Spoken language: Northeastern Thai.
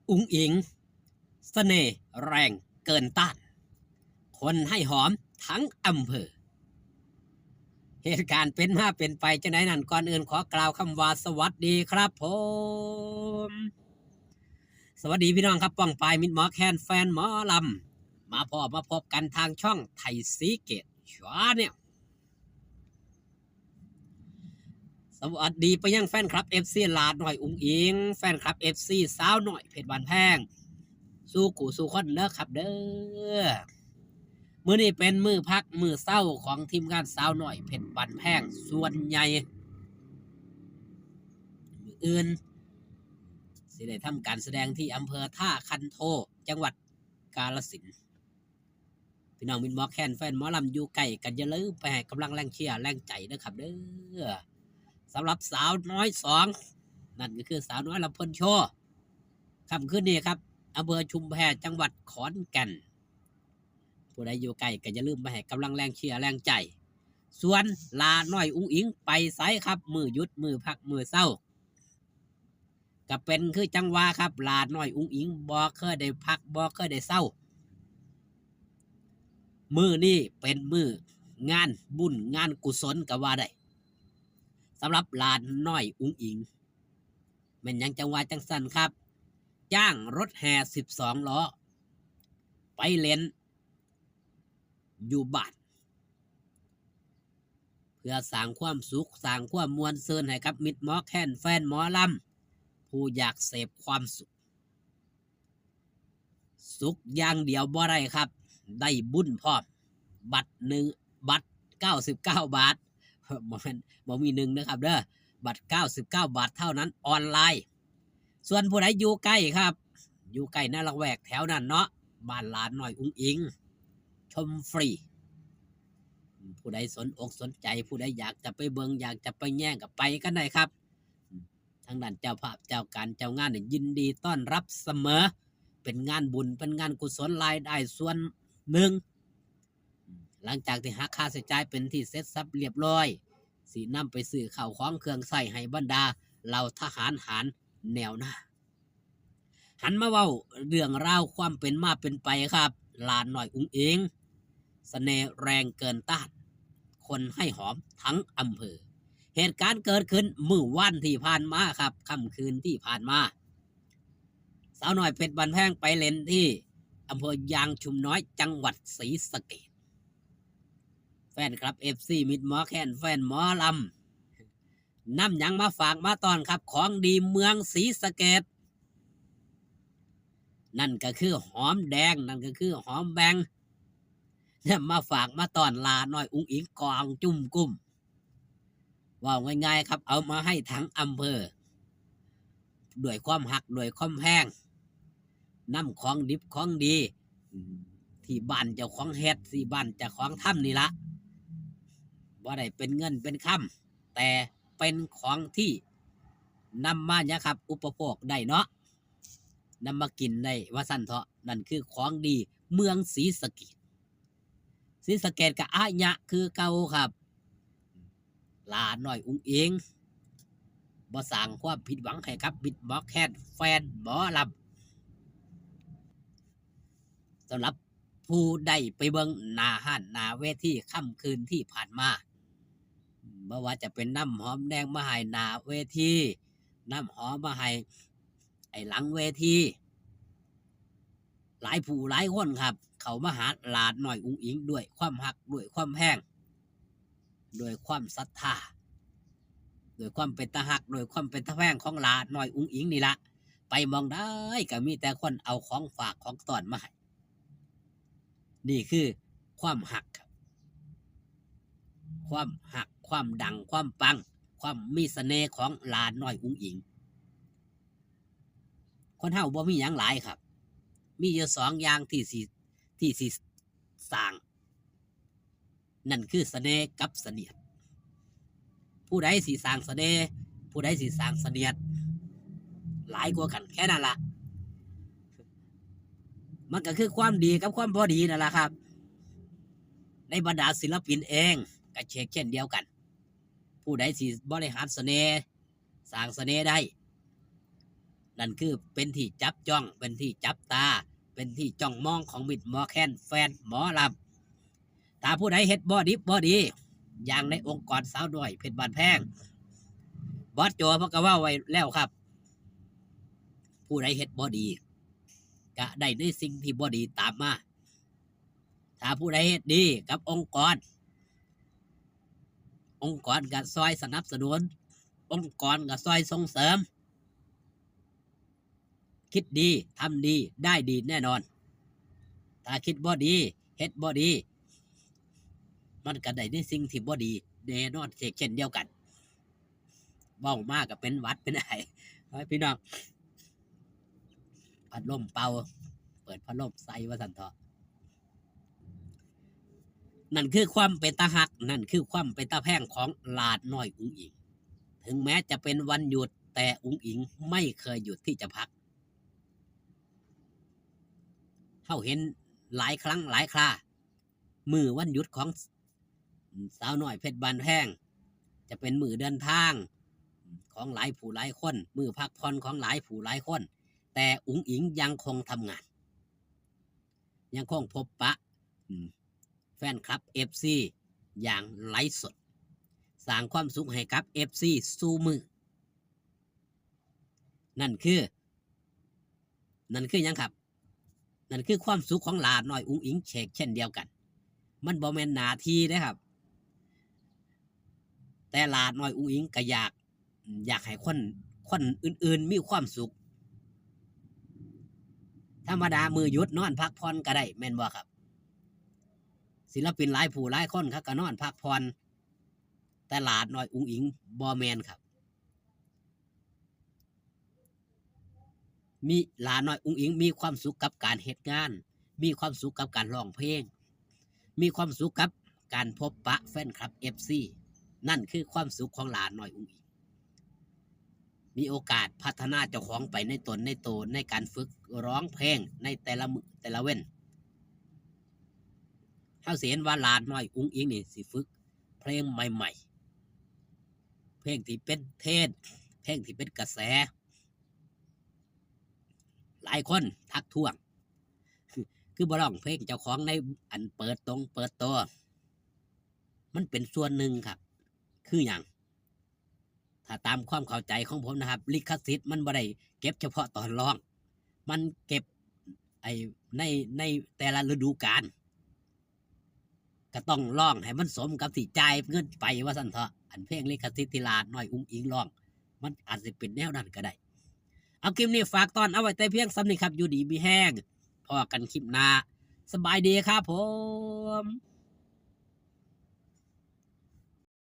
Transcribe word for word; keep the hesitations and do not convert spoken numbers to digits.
อุ๋งอิ๋ง เสน่ห์แรงเกินต้าน คนให้หอมทั้งอำเภอ เหตุการณ์เป็นมาเป็นไปจั่งใดนั้น ก่อนอื่นขอกล่าวคำว่าสวัสดีครับผม สวัสดีพี่น้องครับ ป้องปายมิตรหมอแคน แฟนหมอลำ มาพ้อมาพบกันทางช่องไทยศรีเกต Channel สวัสดีไปยังแฟนคลับ เอฟซี หลาน้อยอุ๋งอิ๋ง แฟนคลับ เอฟซี สาวน้อยเพชรบ้านแพง สู่กู้สู่คนเด้อครับเด้อ มื้อนี้เป็นมื้อพักมื้อเซาของทีมงานสาวน้อยเพชรบ้านแพง ส่วนใหญ่ มื้ออื่น สิได้ทำการแสดงที่อำเภอท่าคันโท จังหวัดกาฬสินธุ์ พี่น้องมิตรหมอแคน แฟนหมอลำอยู่ใกล้กัน อย่าลืมไปให้กำลังแรงเชียร์แรงใจนะครับเด้อ สำหรับสาวน้อยสอง นั่นก็คือสาวน้อยลำเพลินโชว์ ค่ำคืนนี้ครับ อำเภอชุมแพ จังหวัดขอนแก่น ผู้ใดอยู่ใกล้ก็อย่าลืมไปให้กำลังแรงเชียร์แรงใจ ส่วนหลาน้อยอุ๋งอิ๋งไปไสครับ มื้อหยุดมื้อพักมื้อเซา ก็เป็นคือจั่งว่าครับ หลาน้อยอุ๋งอิ๋งบ่เคยได้พักบ่เคยได้เซา มื้อนี้เป็นมื้องานบุญงานกุศลก็ว่าได้ สำหรับหลาน้อยอุ๋งอิ๋ง แม่นหยังจั่งว่าจั่งซั่นครับ จ้างรถแห่สิบสองล้อ ไปเล่นอยู่บ้าน เพื่อสร้างความสุข สร้างความม่วนซื่นให้กับมิตรหมอแคน แฟนหมอลำ ผู้อยากเสพความสุข สุขอย่างเดียวบ่ได้ครับ ได้บุญพร้อม บัตรหนึ่ง บัตรเก้าสิบเก้าบาท บ่แม่น บ่มีหนึ่งนะครับเด้อ บัตรเก้าสิบเก้าบาทเท่านั้น ออนไลน์ ส่วนผู้ใดอยู่ใกล้ครับ อยู่ใกล้ในละแวกแถวนั้นเนาะ บ้านหลาน้อยอุ๋งอิ๋ง ชมฟรี ผู้ใดสนอกสนใจ ผู้ใดอยากจะไปเบิ่ง อยากจะไปแย่งก็ไปกันได้ครับ ทางด้านเจ้าภาพเจ้าการเจ้างานเนี่ยยินดีต้อนรับเสมอ เป็นงานบุญ เป็นงานกุศล รายได้ส่วนหนึ่ง หลังจากที่หักค่าใช้จ่ายเป็นที่เสร็จสับเรียบร้อย สินำไปซื้อข้าวของเครื่องใช้ให้บรรดาเหล่าทหารหารแนวหน้า หันมาเว้าเรื่องราวความเป็นมาเป็นไปครับ หลาน้อยอุ๋งอิ๋ง เสน่ห์แรงเกินต้าน คนให้หอมทั้งอำเภอ เหตุการณ์เกิดขึ้นมื้อวานที่ผ่านมาครับ ค่ำคืนที่ผ่านมา สาวน้อยเพชรบ้านแพงไปเล่นที่อำเภอยางชุมน้อย จังหวัดศรีสะเกษ แฟนคลับ เอฟซี มิตรหมอแคน แฟนหมอลำ นำหยังมาฝากมาต้อนครับ ของดีเมืองศรีสะเกษ นั่นก็คือหอมแดง นั่นก็คือหอมแบง นำมาฝากมาต้อนหลาน้อยอุ๋งอิ๋งกองจุ่มกุ้ม เว้าง่ายๆครับ เอามาให้ทั้งอำเภอ ด้วยความฮัก ด้วยความแพง นำของดิบของดี อืม ที่บ้านเจ้าของเฮ็ด ที่บ้านเจ้าของทำนี่ละ บ่ได้เป็นเงินเป็นคำ แต่เป็นของที่นำมาเนี่ยครับ อุปโภคได้เนาะ นำมากินได้ ว่าซั่นเถาะ นั่นคือของดีเมืองศรีสะเกษ ศรีสะเกษก็อายะคือเก่าครับ หลาน้อยอุ๋งอิ๋ง บ่สร้างความผิดหวังให้กับมิตรหมอแคน แฟนหมอลำ สำหรับผู้ได้ไปเบิ่งหน้าฮ้านหน้าเวทีค่ำคืนที่ผ่านมา บ่ว่าจะเป็นน้ำหอมแดงมาให้หน้าเวที น้ำหอมมาให้ไอ้หลังเวที หลายผู้หลายคนครับ เข้ามาหาหลาน้อยอุ๋งอิ๋งด้วยความฮัก ด้วยความแพง ด้วยความศรัทธา ด้วยความเป็นตาฮัก ด้วยความเป็นตาแพงของหลาน้อยอุ๋งอิ๋งนี่ละ ไปหม่องใดก็มีแต่คนเอาของฝากของต้อนมาให้ นี่คือความฮักครับ ความฮัก ความดัง ความปัง ความมีเสน่ห์ของหลาน้อยอุ๋งอิ๋ง คนเฮาบ่มีหยังหลายครับ มีอยู่สองอย่างที่สิ ที่สิสร้าง นั่นคือเสน่ห์กับเสนียด ผู้ใดสิสร้างเสน่ห์ ผู้ใดสิสร้างเสนียด หลายกว่ากัน แค่นั้นละ มันก็คือความดีกับความบ่ดีนั่นล่ะครับ ในบรรดาศิลปินเองก็เช่นเดียวกัน ผู้ใดสิบริหารเสน่ห์ สร้างเสน่ห์ได้ นั่นคือเป็นที่จับจ้อง เป็นที่จับตา เป็นที่จ้องมองของมิตรหมอแคนแฟนหมอลำ ถ้าผู้ใดเฮ็ดบ่ดิบบ่ดี อย่างในองค์กรสาวน้อยเพชรบ้านแพง บอสโจเพิ่นก็เว้าไว้แล้วครับ ผู้ใดเฮ็ดบ่ดี ก็ได้ในสิ่งที่บ่ดีตามมา ถ้าผู้ใดเฮ็ดดีกับองค์กร องค์กรก็ซอยสนับสนุน องค์กรก็ซอยส่งเสริม คิดดีทำดีได้ดีแน่นอน ถ้าคิดบ่ดีเฮ็ดบ่ดี มันก็ได้ในสิ่งที่บ่ดีแน่นอนเช่นเดียวกัน เว้ามาก็เป็นหวัดเป็นไอ เฮ้ยพี่น้อง พัดลมเป่า เปิดพัดลมใส่ว่าซั่นเถาะ นั่นคือความเป็นตาฮัก นั่นคือความเป็นตาแพงของหลานน้อยอุ๋งอิ๋ง ถึงแม้จะเป็นวันหยุด แต่อุ๋งอิ๋งไม่เคยหยุดที่จะพัก เฮาเห็นหลายครั้งหลายครา มื้อวันหยุดของสาวน้อยเพชรบ้านแพง จะเป็นมื้อเดินทางของหลายผู้หลายคน มื้อพักผ่อนของหลายผู้หลายคน แต่อุ๋งอิ๋งยังคงทำงาน ยังคงพบปะ อืม แฟนคลับ เอฟซี อย่างไลฟ์สด สร้างความสุขให้กับ เอฟซี สู่มื้อ นั่นคือ นั่นคือหยังครับ นั่นคือความสุขของหลานน้อยอุ๋งอิ๋งเช่นเดียวกัน มันบ่แม่นหน้าที่เด้ครับ แต่หลานน้อยอุ๋งอิ๋งก็อยาก อยากให้คน คนอื่นๆมีความสุข ธรรมดามื้อหยุดนอนพักผ่อนก็ได้ แม่นบ่ครับ ศิลปินหลายผู้หลายคนเขาก็นอนพักผ่อน แต่หลานน้อยอุ๋งอิ๋งบ่แม่นครับ มี หลานน้อยอุ๋งอิ๋งมีความสุขกับการเฮ็ดงาน มีความสุขกับการร้องเพลง มีความสุขกับการพบปะแฟนคลับ เอฟซี นั่นคือความสุขของหลานน้อยอุ๋งอิ๋ง มีโอกาสพัฒนาเจ้าของไปในตนในโตในการฝึกร้องเพลงในแต่ละมื้อแต่ละเว้น เฮาสิเห็นว่าหลานน้อยอุ๋งอิ๋งนี่สิฝึกเพลงใหม่ๆ เพลงที่เป็นเทรนด์ เพลงที่เป็นกระแส หลายคนทักท้วง คือบ่ร้องเพลงเจ้าของในอันเปิดตรงเปิดตัว มันเป็นส่วนหนึ่งครับ คือหยัง ถ้าตามความเข้าใจของผมนะครับ ลิขสิทธิ์มันบ่ได้เก็บเฉพาะตอนร้อง มันเก็บไอ้ใน ในแต่ละฤดูกาล ก็ต้องร้องให้มันสมกับที่จ่ายเงินไปว่าซั่นเถาะ อันเพลงลิขสิทธิ์ที่หลานน้อยอุ๋งอิ๋งร้อง มันอาจสิเป็นแนวนั้นก็ได้ เอาคลิปนี้ฝากตอนเอาไว้แต่เพียงส่ำนี้ครับ อยู่ดีมีแฮง พ้อกันคลิปหน้า สบายดีครับผม